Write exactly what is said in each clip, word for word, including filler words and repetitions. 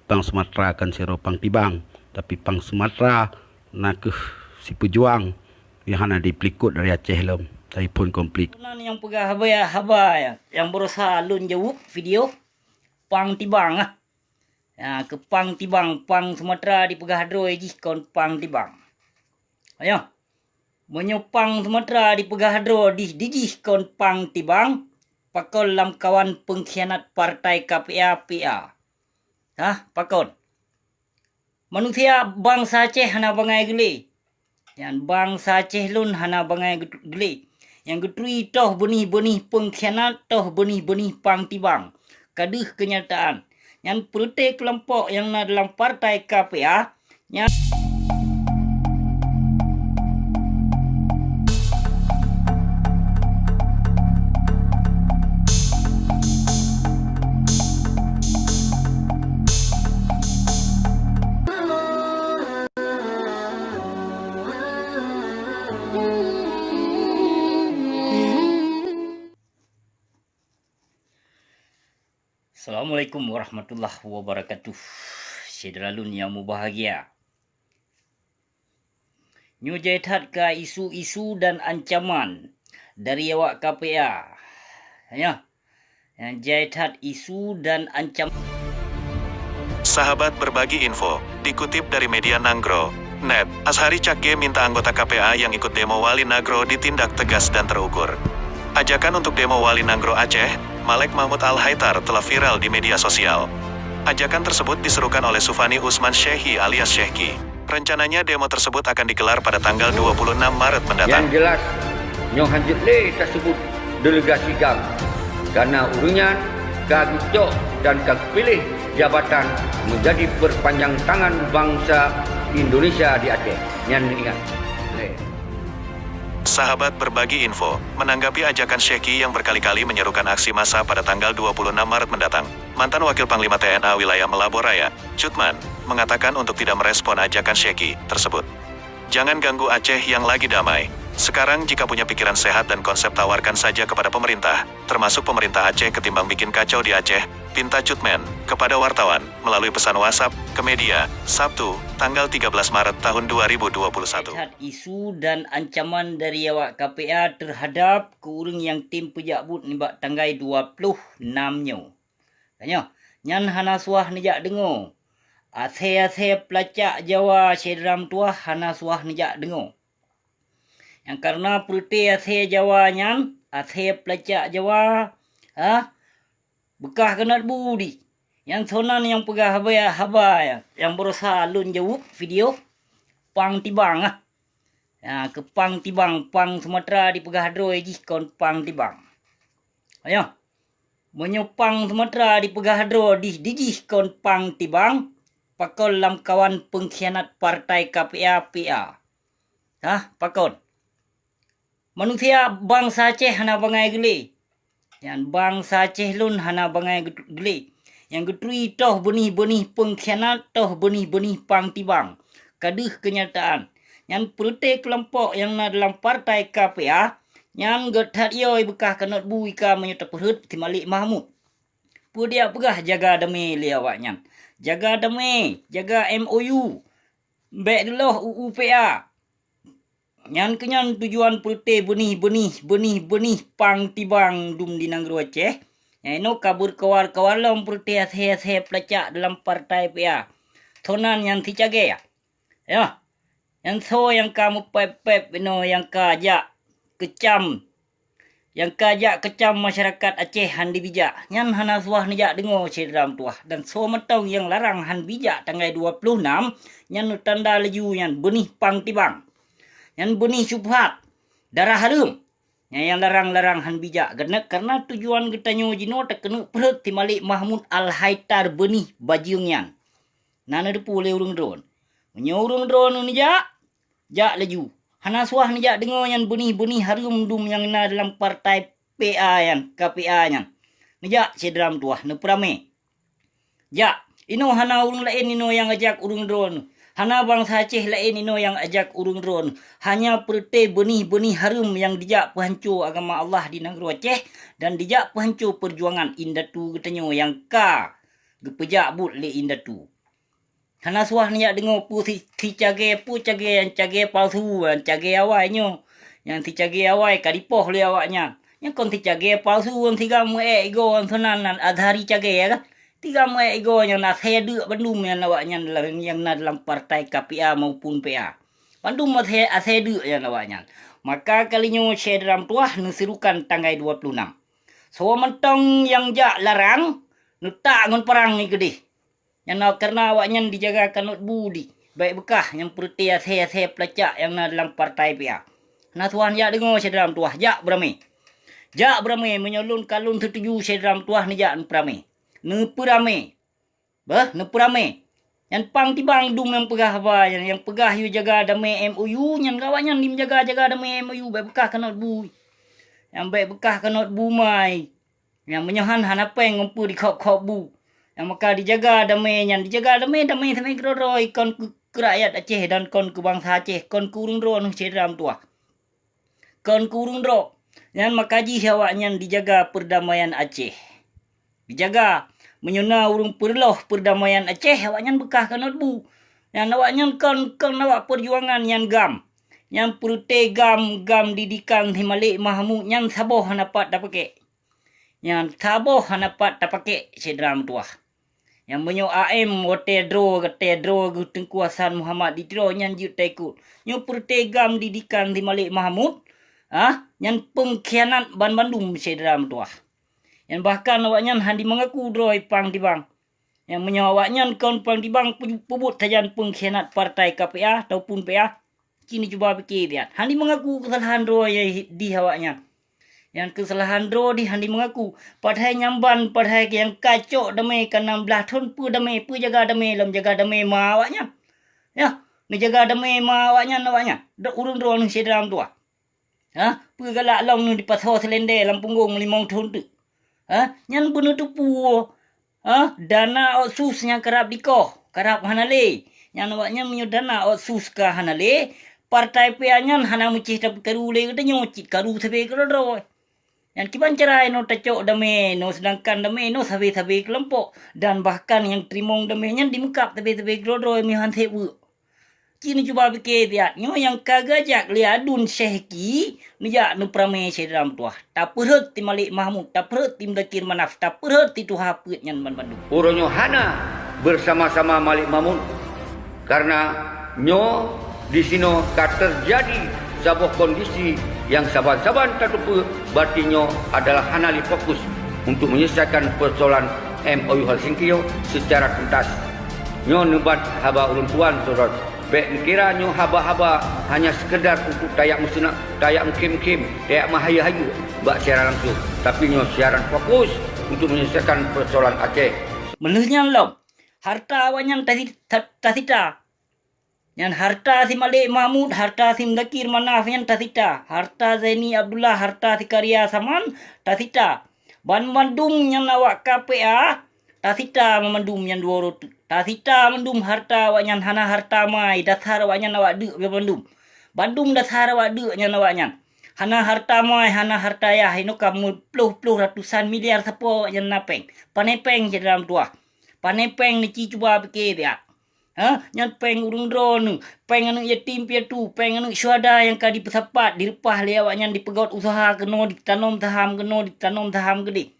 Pang Sumatera kon sidroe pang tibang, tapi pang Sumatera na kheueh sipeujuang nyang hana jipeulikot dari Aceh lom, dari phon konflik. Nan nyang peugah haba, haba nyang, nyang berusaha lôn jaweueb video pang tibang ah. Ya, keu pang tibang, pang Sumatera dipeugah droe jih kon pang tibang. Ayo. Meunyoe pang Sumatera dipeugah droe di, di jih kon pang tibang, pakon lamkawan pengkhianat partai K P A P A. Hah, pakon? Manusia bansa Aceh hana bangai geulé. Nyan bansa Aceh lôn hana bangai geut-, geulé. Nyang geuturi toh beunih-beunih pengkhianat, toh beunih-beunih pang tibang. Ka deuh keunyataan. Nyan peureute keulompok nyang na dalam partai K P A, nyan. Assalamualaikum warahmatullahi wabarakatuh. Syedara lôn nyang mubahgia. Nyoe jai that ka isu-isu dan ancaman dari awak K P A. Ya. Nyang jai that isu dan ancam- Sahabat Berbagi Info, dikutip dari media Nanggroe net, Azhari Cakge minta anggota K P A yang ikut demo Wali Nagro ditindak tegas dan terukur. Ajakan untuk demo Wali Nagro Aceh, Malek Mahmud Al-Haitar, telah viral di media sosial. Ajakan tersebut diserukan oleh Sufani Usman Syekhi alias Syehki. Rencananya demo tersebut akan digelar pada tanggal dua puluh enam Maret mendatang. Nyang jelas, nyoe hanjeuet lé taseubut delegasi GAM, karena ureuëng nyan ka geucok dan ka geupiléh jabatan menjadi perpanjang tangan bangsa Indonesia di Aceh. Nyan ingat. Lé. Sahabat Berbagi Info, menanggapi ajakan Syehki yang berkali-kali menyerukan aksi massa pada tanggal dua puluh enam Maret mendatang, mantan Wakil Panglima T N A Wilayah Meulaboh Raya, Cut Man, mengatakan untuk tidak merespon ajakan Syehki tersebut. Jangan ganggu Aceh yang lagi damai. Sekarang jika punya pikiran sehat dan konsep tawarkan saja kepada pemerintah, termasuk pemerintah Aceh ketimbang bikin kacau di Aceh, pinta Cut Man kepada wartawan melalui pesan WhatsApp ke media, Sabtu, tanggal tiga belas Maret tahun dua ribu dua puluh satu. Lihat isu dan ancaman dari awak K P A terhadap keu ureuëng nyang tem peujak buet nibak tanggai dua ploh nam nyoe. Tanyoe, nyan hana suah neujak deungoe. Asée-asée peulacak Jawa syedara meutuwah hana suah neujak deungoe. Nyang kareuna peureute asée Jawa nyan, asée peulacak Jawa, ha, beukah keuneuk bu di. Nyang sonan nyang peugah haba, haba nyang, nyang berusaha lôn jaweueb video pang tibang ah. Ya, keu pang tibang, pang Sumatera dipeugah droe jih kon pang tibang. Ayo. Meunyoe pang Sumatera dipeugah droe di, di jih kon pang tibang, pakon lamkawan pengkhianat partai K P A P A. Hah, pakon? Manusia bansa Aceh hana bangai geulé. Nyan bansa Aceh lôn hana bangai geut-, geulé. Nyang geuturi toh beunih-beunih pengkhianat, toh beunih-beunih pang tibang. Ka deuh keunyataan. Nyan peureute keulompok nyang na dalam partai K P A, nyan gét that yoi beukah keuneuk bu ika meunyoe tapeuheuet si Malek Mahmud. Peue dijak peugah jaga damé lé awaknyan? Jaga damé, jaga M O U. Bék deuloh U U P A. Nyan keunyan tujuan peureute beunih-beunih, beunih-beunih pang tibang dum di nanggroe Aceh. Nyang inoe ka beureukawan-kawan lom peureute asée-asée peulacak dalam partai P A. Sonan nyan sicagée. Yah, nyan soe nyang ka meupéb-péb inoe nyang ka jak keucam Nyang ka jak keucam masyarakat Aceh hán bijak, nyan hana suah neujak deungoe syedara meutuwah. Dan soe mantong nyang larang hán bijak tanggai dua ploh nam, nyan neutanda laju nyan beunih pang tibang. Nyan beunih syubhat, darah hareuem. Nyan nyang larang-larang hán bijak, geuneuk kareuna tujuan geutanyoe jinoe takeuneuk peureut si Malek Mahmud Al-Haitar beunih bajeueng nyan. Na neuteupeue lé ureuëng droeneuh. Meunyoe ureuëng droeneuh neujak, jak laju. Hana suah neujak deungoe nyan beunih-beunih hareuem dum nyang na dalam partai P A nyan, K P A nyan. Neujak syedara meutuwah, neupeuramé. Jak, inoe hana ureuëng laén inoe nyang ajak ureuëng droeneuh. Hana bansa Aceh laén inoe nyang ajak ureuëng droeneuh. Hanya peureute beunih-beunih hareuem nyang dijak peuhanco agama Allah di nanggroe Aceh dan dijak peuhanco peujuangan indatu geutanyoe nyang ka geupeujak buet lé indatu. Hana suah neujak deungoe peue si, si cagée, peue cagée, nyang cagée palsu, nyang cagée awai nyoe. Nyang si cagée awai ka dipoh lé awaknyan. Nyang kon si cagée palsu, nyang siga meu-ék igoe nyang seunan nan Azhari cagée kan. Siga meu-ék igoe nyang na asée deuk bandum nyan awaknyan lam, nyang na dalam partai K P A maupun P A. Bandum asée, asée deuk nyan awaknyan. Maka kali nyoe syedara meutuwah neuserukan tanggai dua puluh enam. Soe mantong nyang jak larang, neutak ngon parang i keudeh. Nyan na kareuna awaknyan dijaga kanot bu di, bék beukah nyang peureuté asée-asée peulacak nyang na dalam partai P A. Na tuhan jak deungoe syedara meutuwah, jak beuramé. Jak beuramé, meunyoe lôn ka lôn seutuju syedara meutuwah neujak neupeuramé. Neupeuramé. Beuh, neupeuramé. Nyan pang tibang dum nyang peugah haba nyan, nyang peugah yue jaga damé M O U, nyan awaknyan dim jaga-jaga damé M O U, bék beukah kanot bu. Nyang bék beukah kanot bu mai. Nyang meunyoe han hana péng ngon peue dikhôb-khôb bu. Nyang maka dijaga damé nyan, dijaga damé, damé sabe keudroe-droe kon keu, keu rakyat Aceh dan kon keu bansa Aceh, kon keu ureuëng droeneuh syedara meutuwah. Kon keu ureuëng droe. Nyan maka jih awaknyan dijaga peurdamaian Aceh. Dijaga, meunyoe na ureuëng peureuloh peurdamaian Aceh, awaknyan beukah kanot bu. Nyan awaknyan kon, kon awak peujuangan nyan GAM. Nyan peureuté GAM, GAM didikan si Malik Mahmud nyan saboh hana pat tapakék. Nyan saboh hana pat tapakék syedara meutuwah. Nyang meunyoe A M watée droe, watée droe geuh Teungku Hasan Muhammad di Tiro nyan jeuet taikot. Nyoe peureuté GAM didikan si Malik Mahmud, ah, nyan peungkhianat banmandum syedara meutuwah. Nyan bahkan awaknyan han dimeungaku droe pang tibang. Nyang meunyoe awaknyan kon pang tibang pu-, peubuet sajan peungkhianat partai K P A ataupun P A, Ci neucuba pike biat. Hana jimeungaku keusalahan droe di awaknyan. Nyang keusalahan droe di hana jimeungaku. Padahai nyang ban, padahai nyang ka cok damé ka nam blaih thon, peue damé, peue jaga damé, lom jaga damé ma awaknyan. Yah, neujaga damé ma awaknyan, awaknyan. Dok ureuëng droeneuh syedara meutuwah. Hah? Peue galak lom neuh dipasoe seulendé lam punggong limong thon teuk? Hah? Nyan beuneuteupue. Hah? Dana otsus nyang karab dikoh, karab hana lé. Nyan awaknyan meunyoe dana otsus ka hana lé, partai P A nyan hana meucéh tapeukaru lé geutanyoe, cit karu sabe keudroe-droe. Nyan kiban cara inoe tacok damé inoe, seudangkan damé inoe sabe-sabe keulompok, dan bahkan nyang teurimong damé nyan dimeukab sabe-sabe keudroe-droe meuhan seb weuek. Ci neucuba pike biat, nyoe nyang ka geujak lé adun Syeh Ki, neujak neupeuramé syedara meutuwah. Tapeurhot tim Malik Mahmud, tapeurhot tim Dakir Manaf, tapeurhot tim tuha peuet nyan banmandum. Uroe nyoe hana bersama-sama Malik Mahmud, karena nyoe disinoe ka teujadi saboh kondisi nyang saban-saban tateupeue, berarti nyoe adalah hana lé fokus untuk menyelesaikan persoalan M O U Helsinki nyoe secara tuntas. Nyoe neubat haba ulôn tuan, saudara. Bék neukira nyoe haba-haba hanya sekedar untuk tayak meuseunang, tayak meukhém-khém, tayak meuhayeue-hayeue bak siaran langsung, tapi nyoe siaran fokus untuk menyelesaikan persoalan Aceh. Meuleuh nyan lom, harta awaknyan tasi-, ta-, tasita. Nyan harta si Malik Mahmud, harta si Mudakir Manaf nyan tasita, harta Zaini Abdullah, harta si Karya Saman tasita. Banmandum nyan awak K P A, tasita mandum nyan dua uroe teuk. Tasita mandum harta awaknyan, hana harta mai, dasar awaknyan awak deuk bandum. Bandum dasar awak deuk nyan awaknyan. Hana harta mai, hana harta yah, inoe ka meuploh-ploh ratusan miliar sapo awaknyan na péng. Pané péng syedara meutuwah. Pané péng neuci cuba pike biak. Ha? Nyan péng ureuëng droeneuh, péng aneuëk yatim piatu, péng aneuëk syuhada nyang ka dipeusapat, direupah lé awaknyan, dipeugöt useuha keunoe, ditanom saham keunoe, ditanom saham keudeh.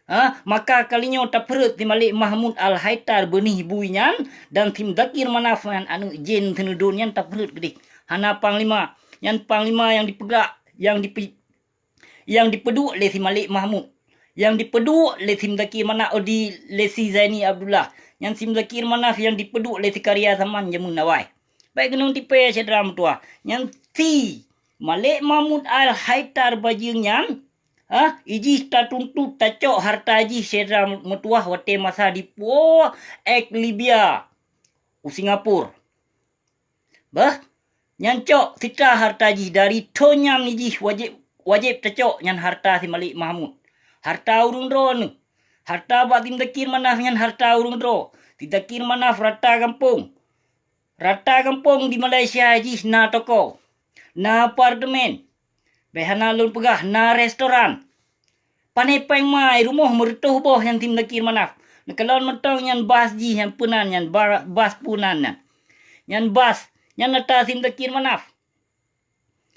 Ha? Maka kali nyoe tapeurhot si Malik Mahmud Al-Haitar beunih bui nyan dan si Mudakir Manaf nyan aneuëk jén seuneudon nyan tapeurhot keudeh. Hana panglima, nyan panglima nyang dipeugah, nyang dipe-, nyang dipeuduek lé si Malik Mahmud, nyang dipeuduek lé si Mudakir Manaf, oh, di, lé si Zaini Abdullah, nyan si Mudakir Manaf nyang dipeuduek lé si Karya Saman jameun awai. Bék keuneuk tipée syedara meutuwah, nyan si Malik Mahmud Al-Haitar bajeueng nyan, ha, ijih tatuntut tacok harta jih syedara meutuwah watée masa dipuwoe ék Libya u Singapura. Bah, nyan cok sita harta jih dari thon nyan jih wajéb, wajéb tacok nyan harta si Malik Mahmud. Harta ureuëng droeneuh. Harta bak si Mudakir Manaf nyan harta ureuëng droe. Si Mudakir Manaf rata gampông. Rata gampông di Malaysia jih na toko, na apartemen. Bék hana lôn peugah na restoran. Pané péng mai rumoh meureutôh boh nyan si Mudakir Manaf. Neukalon mantong nyan bas jih nyang peunan nyan, ba-, bas peunan nyan. Nyan bas, nyan atra si Muzakir Manaf.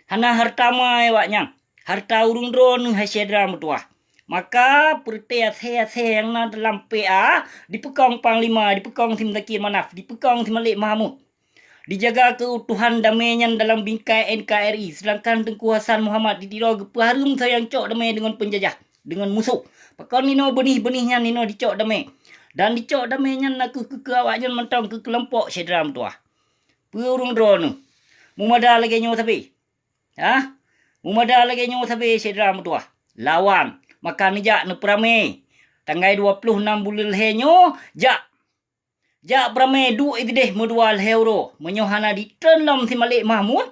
Hana hareuta ma awaknyan, hareuta ureuëng droeneuh hai syedara meutuwah. Maka peureuté asée-asée nyang na dalam P A dipeukong panglima, dipeukong si Muzakir Manaf, dipeukong si Malik Mahmud. Dijaga keutuhan damé nyan dalam bingkai N K R I, seudangkan Teungku Hasan Muhammad di Tiro geupeuhareuem sayang cok damé deungon peunjajah, deungon musoh. Pakon inoe beunih-beunih nyan inoe dicok damé. Dan dicok damé nyan nakeuh keu, keu awaknyan mantong keu keulompok syedara meutuwah. Peue ureuëng droeneuh? Mumada lagée nyoe sabe? Hah? Mumada lagée nyoe sabe syedara meutuwah? Lawan, maka neujak neupeuramé. Tanggai dua ploh nam buleuen lhée nyoe, jak. Jak peuramé duek ideh meudua lhée uroe. Meunyoe hana ditreun lom si Malik Mahmud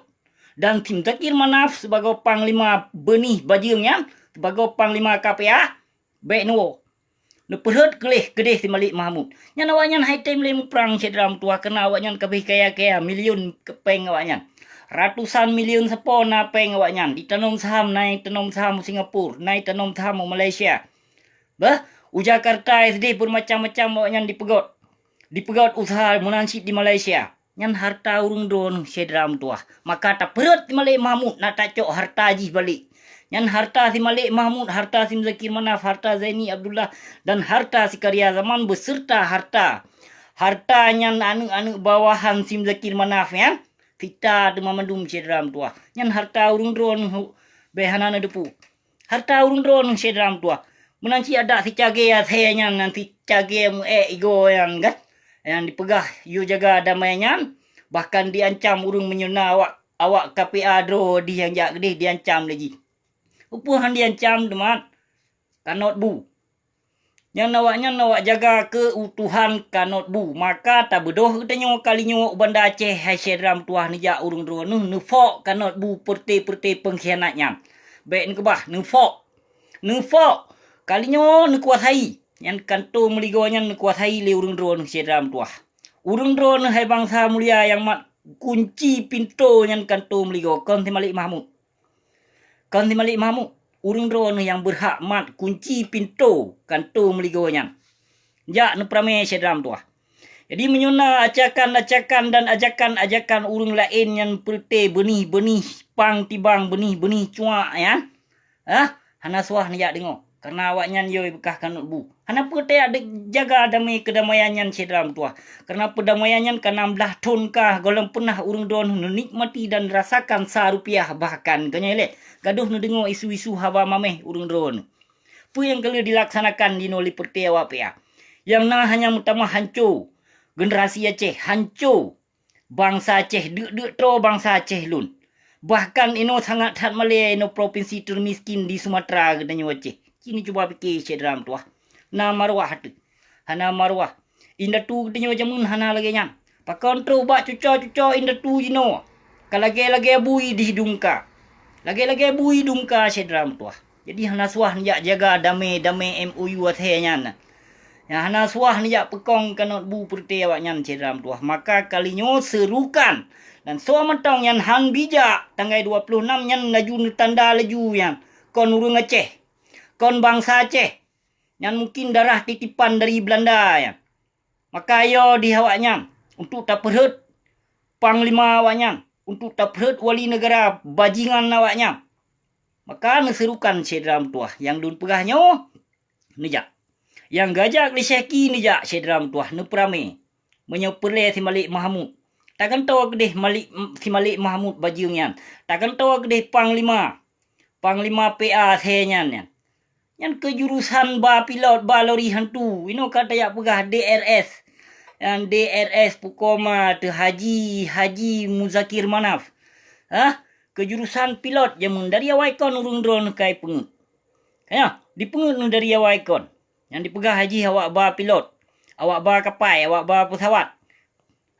dan si Muzakir Manaf sibagoe panglima beunih bajeueng nyan, sibagoe panglima K P A, bék neuwoe. Neupeurhot keuleh keudeh si Malik Mahmud. Nyan awaknyan hai tem lé muprang syedara meutuwah, keureuna awaknyan kabeh kaya-kaya, milyun keu péng awaknyan. Ratusan milyun sapo na péng awaknyan. Ditanom saham, na tanom saham u Singapura, na tanom saham u Malaysia. Bah, u Jakarta S D beumacam-macam awaknyan dipeugöt. Dipeugöt useuha meunan cit di Malaysia. Nyan hareuta ureuëng droeneuh syedara meutuwah. Maka tapeurhot si Malik Mahmud na tacok hareuta jih balek. Nyan hareuta si Malik Mahmud, hareuta si Muzakir Manaf, hareuta Zaini Abdullah, dan hareuta si Karya Zaman beserta hareuta. Hareuta nyan aneuëk-aneuëk bawahan si Muzakir Manaf nyan, sita teuma mandum syedara meutuwah. Nyan hareuta ureuëng droeneuh bék hana neudeupu. Hareuta ureuëng droeneuh syedara meutuwah. Meunan cit adak si cagée asée nyan, nyan si cagée meu-ék igoe nyan kan. Nyang dipeugah yue jaga damé nyan, bahkan diancam ureuëng meunyoe na awak, awak K P A droe dih nyang jak keudeh diancam lé jih. Peue han diancam teuma? Kanot bu. Nyan awaknyan awak jaga keutuhan kanot bu. Maka tabeudôh geutanyoe kalinyoe u Banda Aceh hai syedara meutuwah neujak ureuëng droeneuh neufok kanot bu peureuté-peureuté peungkhianat nyan. Bék neukeubah, neufok. Neufok, kalinyoe neukuasai. Nyan kantô meuligoe nyan neukuasai lé ureuëng droeneuh syedara meutuwah. Ureuëng droeneuh hai bansa mulia nyang mat kunci pintoe nyan kantô meuligoe kon si Malik Mahmud. Kon si Malik Mahmud, ureuëng droeneuh nyang beurhak mat kunci pintoe kantô meuligoe nyan. Jak neupeuramé syedara meutuwah. Jadi meunyoe na acakan-acakan dan ajakan-ajakan ureuëng laén nyan peureuté beunih-beunih pang tibang beunih-beunih cuak nyan, hah, hana suah neujak deungoe, kareuna awaknyan yoi beukah kanot bu. Hana peue tajak jaga damé keudamaian nyan syedara meutuwah, kareuna peudamaian nyan ka nam blaih thon ka gohlom peunah ureuëng droeneuh neunikmati dan rasakan sa rupiah bahkan. Keunoe lé gadôh neudeungoe isu-isu haba maméh ureuëng droeneuh. Peue nyang ka lheueh dilaksanakan jinoe lé peureuté awak P A? Nyang na hanya meutamah hanco generasi Aceh, hanco bansa Aceh, deuk-deuk troe bansa Aceh lôn. Bahkan inoe sangat that malée inoe propinsi teumiskin di Sumatera geutanyoe Aceh. Ci neucuba pike syedara meutuwah. Na maruah teuh? Hana maruah. Indatu geutanyoe jameun hana lagée nyan. Pakon troh bak cuco-cuco indatu jinoe? Ka lagée-lagée bui di dungka. Lagée-lagée bui dungka syedara meutuwah. Jadi hana suah neujak jaga damé-damé M O U asée nyan. Nyang hana suah neujak peukong kanot bu peureuté awaknyan syedara meutuwah. Maka kalinyoe seurukan dan soe mantong nyang han bijak tanggai dua ploh nam nyan laju neutanda laju nyan kon ureuëng Aceh, kon bansa Aceh. Nyan mungkin darah titipan dari Belanda nyan. Maka yo di awaknyan untuk tapeurhot panglima awaknyan, untuk tapeurhot wali neugara bajingan awaknyan. Maka neuseurukan syedara meutuwah nyang lôn peugah nyoe neujak. Nyang geujak lé Syehki neujak syedara meutuwah neupeuramé. Meunyoe peureulée si Malik Mahmud, tagantoe keudeh Malik, si Malik Mahmud bajeueng nyan. Tagantoe keudeh panglima, panglima P A asée nyan nyan. Nyan keujurusan ba pilot, ba lori hantu. Inoe ka tajak peugah D R S. Nyan D R S pukoma teuh Haji, Haji Muzakir Manaf. Hah? Keujurusan pilot jameun dari awai kon ureuëng droeneuh kai peungeuet. Kaya, dipeungeuet neuh dari awai kon. Nyang dipeugah Haji awak ba pilot, awak ba kapai, awak ba peusawat.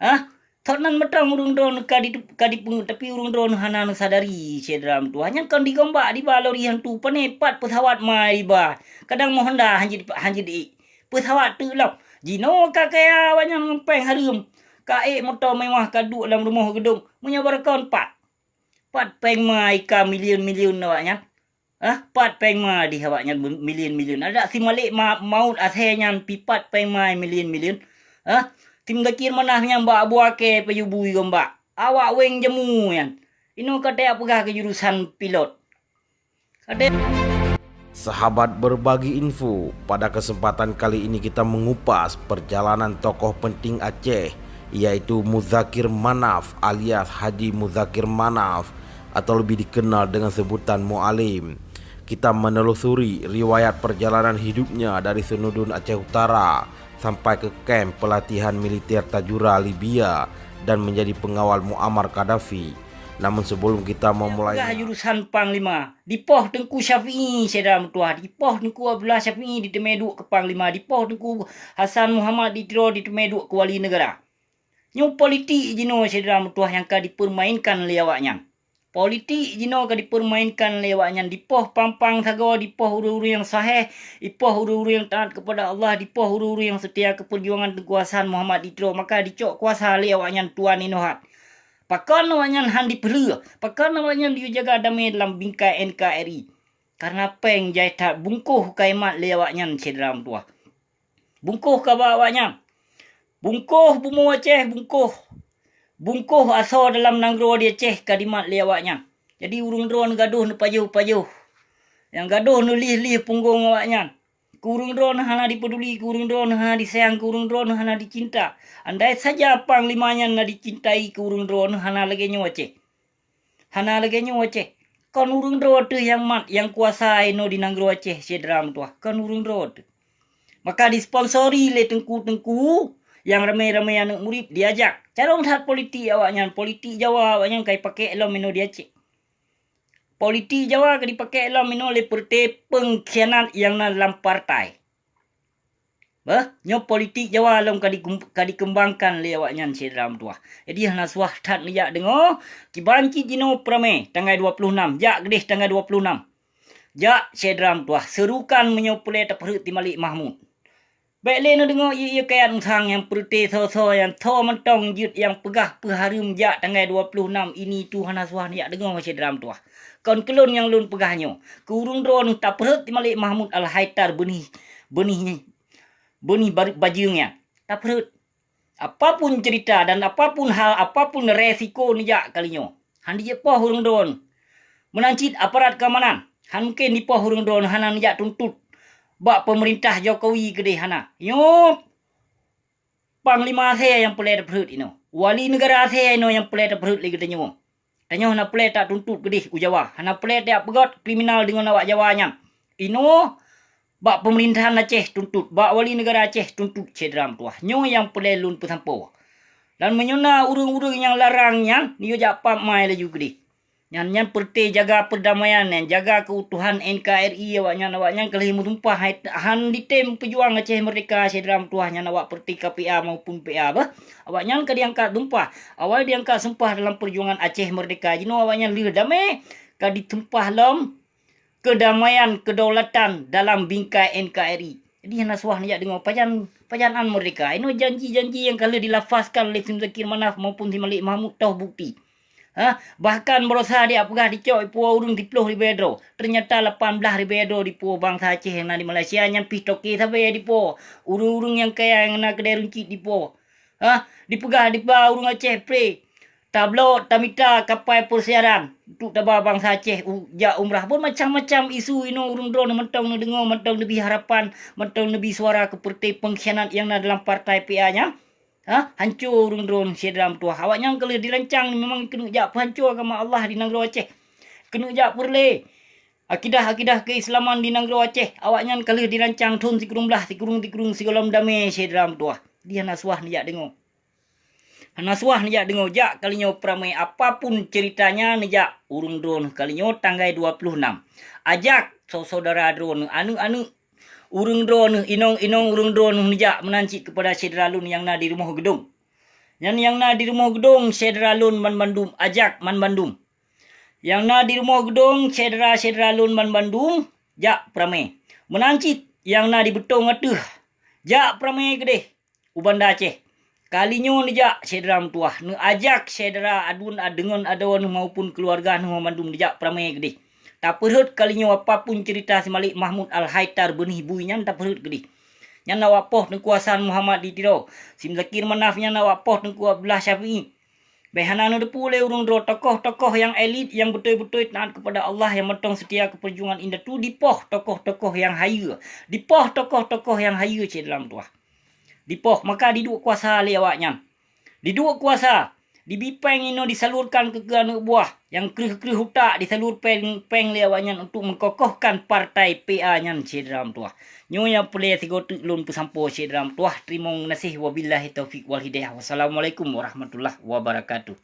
Hah? Thot nan mantong ureuëng droeneuh ka di, ka dipeungeuet, tapi ureuëng droeneuh hana neusadari syedara meutuwah. Nyan kon digombak diba lori hantu, pané pat peusawat mai diba. Kadang meuhonda hanjeuet, hanjeuet ék. Peusawat teuk lom. Jinoe ka kaya awaknyan ngon péng hareuem. Ka ék moto mewah, ka duek lam rumoh geudong. Meunyoe barokon pat. Pat péng mai ka milyun-milyun awaknyan. Ah, pat péng ma di awaknyan milion-milion. Adak si Malik ma-, Maut asée nyan pi pat péng ma milion-milion. Ah, si Muzakir Manaf nyan bak Abu Akée payue bui gombak. Awak wéng jamu nyan. Inoe ka teupeugah keu jurusan pilot. Ka teu- Sahabat berbagi info, pada kesempatan kali ini kita mengupas perjalanan tokoh penting Aceh, yaitu Muzakir Manaf alias Haji Muzakir Manaf atau lebih dikenal dengan sebutan Mualim. Kita menelusuri riwayat perjalanan hidupnya dari Senudun Aceh Utara sampai ke kem pelatihan militer Tajura, Libya, dan menjadi pengawal Muammar Gaddafi. Namun sebelum kita memulai Peugah jurusan Panglima, dipoh Teungku Syafi'i, syedara meutuah, dipoh Teungku Abdullah Syafi'i diteumé duek keu Panglima, dipoh Teungku Hasan Muhammad di Tiro diteumé duek keu wali negara. Nyoe politik jinoe, syedara meutuah, nyang ka dipeurmainkan lé awaknyan. Politik jinoe ka dipeurmainkan lé awaknyan, dipoh pang-pang sagoe, dipoh ureuëng-ureuëng nyang sahéh, dipoh ureuëng-ureuëng nyang taat keupada Allah, dipoh ureuëng-ureuëng nyang seutia keu peujuangan Teungku Hasan Muhammad di Tiro, maka dicok kuasa lé awaknyan tuan inoe that. Pakon awaknyan han dipeuleueh? Pakon awaknyan jiyue jaga damé dalam bingkai N K R I? Kareuna péng jai that bungkôh keumat lé awaknyan, syedara meutuah. Bungkôh kaba awaknyan. Bungkôh bumoe Aceh, bungkôh. Bungkôh asoe dalam nanggroe di Aceh ka dimat lé awaknyan. Jadi ureuëng droeneuh gadôh neupajoh-pajoh. Nyang gadôh neulieh-lieh punggong awaknyan. Keu ureuëng droeneuh hana dipeuduli, keu ureuëng droeneuh hana disayang, keu ureuëng droeneuh hana dicinta. Andai saja panglima nyan na dicintai keu ureuëng droeneuh, hana lagée nyoe Aceh. Hana lagée nyoe Aceh. Kon ureuëng droe teuh nyang mat, nyang kuasa inoe di nanggroe Aceh, syedara meutuah. Kon ureuëng droe teuh. Maka disponsori lé teungku-teungku nyang ramé-ramé aneuëk murit diajak. Carông that politik awaknyan, politik Jawa awaknyan ka jipakék lom inoe di Aceh. Politik Jawa ka dipakék lom inoe lé peureuté peungkhianat nyang na lam partai. Beuh, nyoe politik Jawa lom ka dikum-, ka dikeumbangkan lé awaknyan, syedara meutuah. Jadi hana suah that neujak deungoe, kiban cit jinoe peuramé tanggai dua puluh enam, jak keudeh tanggai dua puluh enam. Jak, syedara meutuah, seurukan meunyoe peureulée tapeurhot di Malik Mahmud. Bék lé neudeungoe ié-ié kayat musang nyang peureuté soe-soe nyang tho mantong jeuet nyang peugah peuhareuem jak tanggai dua puluh enam ini tu hana suah neujak deungoe, syedara meutuah. Kon keu lôn nyang lôn peugah nyoe, keu ureuëng droeneuh tapeurhot di Malik Mahmud Al-Haidar beunih, beunih, beunih bar-, bajeueng nyan. Tapeurhot. Apapun cerita dan apapun hal, apapun resiko neujak kali nyoe, han jijak poh ureuëng droeneuh. Meunan cit aparat keamanan, han mungken jipoh ureuëng droeneuh, hana neujak tuntot bak peumeurintah Jokowi keudeh, hana. Nyoe panglima asée nyang peureulée tapeurhot inoe. Wali neugara asée inoe nyang peureulée tapeurhot lé geutanyoe. Tanyoe hana peureulée tatuntot keudeh u Jawa, hana peureulée tajak peugét kriminal deungon awak Jawa nyan. Inoe bak peumeurintahan Aceh tuntot, bak wali neugara Aceh tuntot, syedara meutuah. Nyoe nyang peureulée lôn peusampoe. Dan meunyoe na ureuëng-ureuëng nyang larang nyan, neuyue jak pap mai laju keudeh. Nyan, nyan peureuté jaga peurdamaian nyan, jaga keutuhan N K R I awaknyan, awaknyan ka lheueh meusumpah hai-, han jitem peujuang Aceh Merdeka, syedara meutuah, nyan awak peureuté K P A maupun P A bah. Awaknyan ka jiangkat sumpah. Awai jiangkat sumpah dalam peujuangan Aceh Merdeka. Jinoe awaknyan lheueh damé ka jisumpah lom keudamaian, keudaulatan dalam bingkai N K R I. Jadi hana suah neujak deungoe pajan, pajan án merdeka. Inoe janji-janji nyang ka lheueh jilafazkan lé si Muzakir Manaf maupun si Malik Mahmud toh bukti. Ha? Bahkan baroesa jipeugah jicok jipuwoe ureuëng siplôh ribée droe. Teunyata lapan blaih ribée droe jipuwoe bansa Aceh nyang na di Malaysia nyan pih toke sabe jipuwoe. Ureuëng-ureuëng nyang kaya nyang na keudée runcit jipuwoe. Ha? Jipeugah jiba ureuëng Aceh pré. Tabloe, tamita kapai peusiaran untuk taba bansa Aceh u-, jak umrah. Buet macam-macam isu inoe ureuëng droeneuh mantong neudeungoe, mantong neubri harapan, mantong neubri suara keu peureuté peungkhianat nyang na dalam partai P A nyan. Ha? Hanco ureuëng droeneuh, syedara meutuah. Awaknyan ka lheueh jirancang memang keuneuk jak peuhanco agama Allah di nanggroe Aceh. Keuneuk jak peureulée akidah-akidah keuislaman di nanggroe Aceh. Awaknyan ka lheueh jirancang thon sikureueng blaih, sikureueng-sikureueng sigohlom damé, syedara meutuah. Di hana suah neujak deungoe. Hana suah neujak deungoe, jak kali nyoe peuramé, apapun ceritanya neujak ureuëng droeneuh kali nyoe tanggai dua puluh enam. Ajak saudara droeneuh, aneuëk-aneuëk ureuëng droeneuh, inong-inong ureuëng droeneuh neujak meunan cit keupada syedara lôn nyang na di Rumoh Geudong. Nyan nyang na di Rumoh Geudong syedara lôn banmandum, ajak banmandum. Nyang na di Rumoh Geudong syedara-syedara lôn banmandum jak peuramé. Meunan cit nyang na di Beutong ateueh jak peuramé keudeh u Banda Aceh. Kali nyoe neujak syedara meutuah, neuajak syedara aduen deungon adoe neuh maupun keuluwarga neuh mandum neujak peuramé keudeh. Tapeurhot kali nyoe apapun cerita si Malik Mahmud Al-Haitar beunih bui nyan tapeurhot keudeh. Nyan awak poh Teungku Hasan Muhammad di Tiro. Si Muzakir Manaf nyan awak poh Teungku Abdullah Syafi'i. Bèk hana neuteupeue lé ureuëng droe tokoh-tokoh nyang elit, nyang beutôi-beutôi taat keupada Allah, nyang mantong seutia keu peurjuangan indatu dipoh tokoh-tokoh nyang hayeue. Dipoh tokoh-tokoh nyang hayeue cit dalam tuah. Dipoh, maka diduek kuasa lé awaknyan. Diduek kuasa, dibi péng inoe disalurkan keu, keu aneuëk buah, nyang kreueh-kreueh utak disalur péng, péng lé awaknyan untuk meukokohkan partai P A nyan syedara meutuah. Nyoe nyang peureulée sigoe teuk lôn peusampoe syedara meutuah. Teurimong geunaséh, wabillahi taufiq wal hidayah. Wassalamualaikum warahmatullahi wabarakatuh.